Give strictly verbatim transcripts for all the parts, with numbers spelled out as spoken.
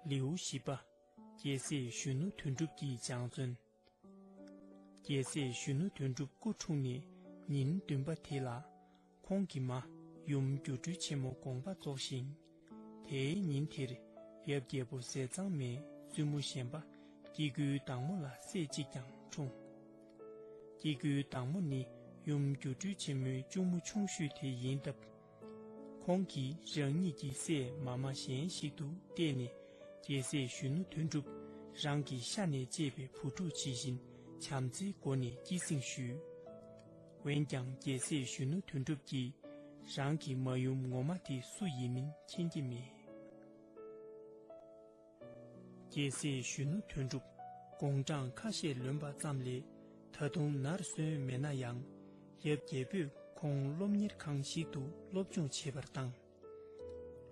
ལེའུ་བཞི་པ། རྒྱལ་སྲས་གཞོན་ནུ་དོན་གྲུབ་ཀྱི་སྦྱང་བརྩོན། རྒྱལ་སྲས་གཞོན་ནུ་དོན་གྲུབ་སྐུ་འཁྲུངས་ནས་ཉིན་བདུན་པ་དེ་ལ། ཁོང་གི་མ་ཡུམ་སྒྱུ་འཕྲུལ་ཆེན་མོ་དགོངས་པ་རྫོགས་ཤིང་། དེའི་ཉིན་དེར་ཡབ་རྒྱལ་པོ་ཟས་གཙང་མའི་བཙུན་མོ་གཞན་པ་སྐྱེ་དགུའི་བདག་མོ་ལ་སྲས་གཅིག་ཀྱང་འཁྲུངས། སྐྱེ་དགུའི་བདག་མོ་ནི་ཡུམ་སྒྱུ་འཕྲུལ་ཆེན་མོའི་གཅུང་མོ་ཆུང་ཤོས་དེ་ཡིན་སྟབས། ཁོང་གིས་རང་ཉིད་ཀྱི་སྲས་མ་མ་གཞན་ཞིག་ཏུ་བལྟས་ནས། རྒྱལ་སྲས་གཞོན་ནུ་དོན་གྲུབ་རང་གི་ཤ་ནས་སྐྱེས་པའི་བུ་ཕྲུག་ཇི་བཞིན་བྱམས་བརྩེའི་སྒོ་ནས་སྐྱེད་སྲིང་ཞུས། འོན་ཀྱང་རྒྱལ་སྲས་གཞོན་ནུ་དོན་གྲུབ་ཀྱིས་རང་གི་མ་ཡུམ་ངོ་མ་དེ་སུ་ཡིན་མིན་མཁྱེན་གྱི་མེད། རྒྱལ་སྲས་གཞོན་ནུ་དོན་གྲུབ་དགུང་གྲངས་ཁ་ཤས་ལོན་པ་ཙམ་ལས་ད་དུང་ནར་སོན་མེད་ན་ཡང་། ཡབ་རྒྱལ་པོས་ཁོང་སློབ་གཉེར་ཁང་ཞིག་ཏུ་སློབ་སྦྱོང་བྱེད་པར་བཏང་།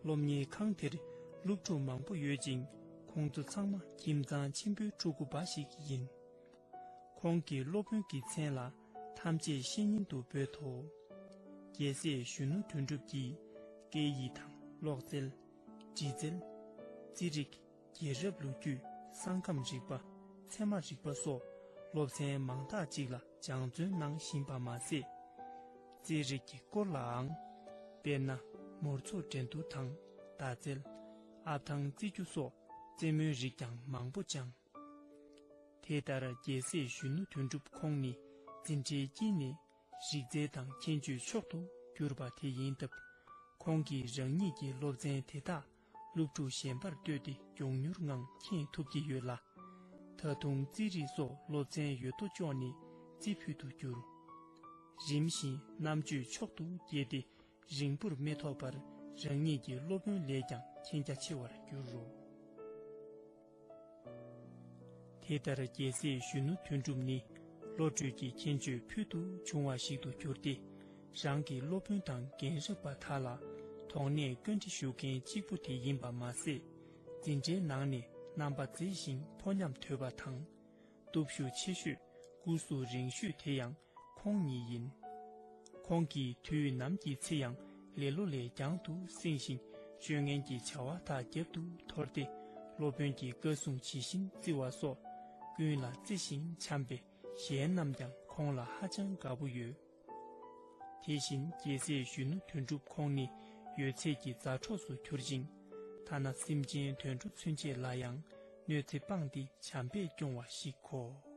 སློབ་གཉེར་ཁང་དེར་སློབ་ཕྲུག་མང་པོ་ཡོད་ཅིང་། ཁོང་ཚོ་ཚང་མ་ཁྱིམ་ཚང་ཆེན་པོའི་ཕྲུ་གུ་འབའ་ཞིག་ཡིན། ཁོང་གི་སློབ་དཔོན་གྱི་མཚན་ལ་ཐམས་ཅད་བཤེས་གཉེན་དུ་འབོད་དོ། རྒྱལ་སྲས་གཞོན་ནུ་དོན་གྲུབ་ཀྱིས་སྐད་ཡིག་དང་གློག་རྩལ། འབྲི་རྩལ། རྩིས་རིག་རྒྱལ་རབས་ལོ་རྒྱུས། ས་ཁམས་རིག་པ། ཚད་མ་རིག་པ་སོགས་སློབ་ཚན་མང་དག་ཅིག་ལ་སྦྱང་བརྩོན་གནང་བཞིན་པ་མ་ཟད། རྩིས་རིག་གི་སྐོར་ལའང་། དཔེར་ན། མོར་ཚོ་འགྲན་བསྡུར་དང་། མདའ་རྩལ། ཨབ་ཐང་རྩེད་རྒྱུ་སོགས་རྩེད་མོའི་རིགས་ཀྱང་མང་པོ་སྦྱངས། དེ་ལྟར་རྒྱལ་སྲས་གཞོན་ནུ་དོན་གྲུབ་ཁོང་ནི་འཛིན་གྲྭའི་དཀྱིལ་ནས་རིག་རྩལ་དང་མཁྱེན་དཔྱོད་མཆོག་ཏུ་གྱུར་པ་དེ་ཡིན་སྟབས། ཁོང་གིས་རང་ཉིད་ཀྱི་སློབ་ཚན་དེ་དག་སློབ་ཕྲུག་གཞན་པར་ལྟོས་ཏེ་མགྱོགས་མྱུར་ངང་མཁྱེན་ཐུབ་ཀྱི་ཡོད་ལ། ད་དུང་རྩིས་རིག་སོགས་སློབ་ཚན་ཡོད་དོ་ཅོག་ནས་རྩིས་ཕུད་དུ་གྱུར། རིམ་བཞིན་རྣམ་དཔྱོད་མཆོག་ཏུ་རྒྱས་ཏེ། རིང་པོར་མི་ཐོགས་པར་རང་ཉིད་ཀྱི་སློབ་དཔོན་ལས་ཀྱང་མཁྱེན་རྒྱ་ཆེ་བར་གྱུར་རོ། དེ་ལྟར་རྒྱལ་སྲས་གཞོན་ནུ་དོན་གྲུབ་ནི་བློ་གྲོས་ཀྱི་མཁྱེན་དཔྱོད་ཕུལ་དུ་བྱུང་བ་ཞིག་ཏུ་གྱུར་ཏེ། རང་གི་སློབ་དཔོན་དང་རྒན་རབས་པ་དག་ལ་དོགས་གནད་བཀའ་འདྲི་ཞུ་མཁན་གཅིག་པུ་དེ་ཡིན་པ་མ་ཟད། འཛིན་གྲྭའི་ནང་ནས་རྣམ་པ་མཛེས་ཤིང་ཕོ་ཉམས་དོད་པ་དང་། སྟོབས་ཤུགས་ཆེ་ཤོས། སྐུ་གཟུགས་རིང་ཤོས་དེ་ཡང་ཁོང་ཉིད་ཡིན། ཁོང་གིས་དུས་ནམ་གྱི་ཚེ་ཡང་ལེ་ལོ་ལས་རྒྱང་དུ་བསྲིངས་ཤིང་སྤྱོད་ངན་གྱི་བྱ་བ་དག་རྒྱབ་ཏུ་འཐོར་ཏེ། སློབ་དཔོན་གྱི་བཀའ་གསུང་ཇི་བཞིན་བརྩི་བ་སོགས་ཀུན་ལ་བརྩེ་ཞིང་བྱམས་པས་གཞན་རྣམས་ཀྱང་ཁོང་ལ་ཧ་ཅང་དགའ་པོ་ཡོད། དེ་བཞིན་རྒྱལ་སྲས་གཞོན་ནུ་དོན་གྲུབ་ཁོང་ནི་ཡོད་ཚད་ཀྱི་མཛའ་གྲོགས་སུ་གྱུར་ཅིང་། ཐ་ན་སེམས་ཅན་དུད་འགྲོ་ཚུན་ཆད་ལ་ཡང་གནོད་འཚེ་སྤངས་ཏེ་བྱམས་པས་སྐྱོང་བ་ཞིག་གོ།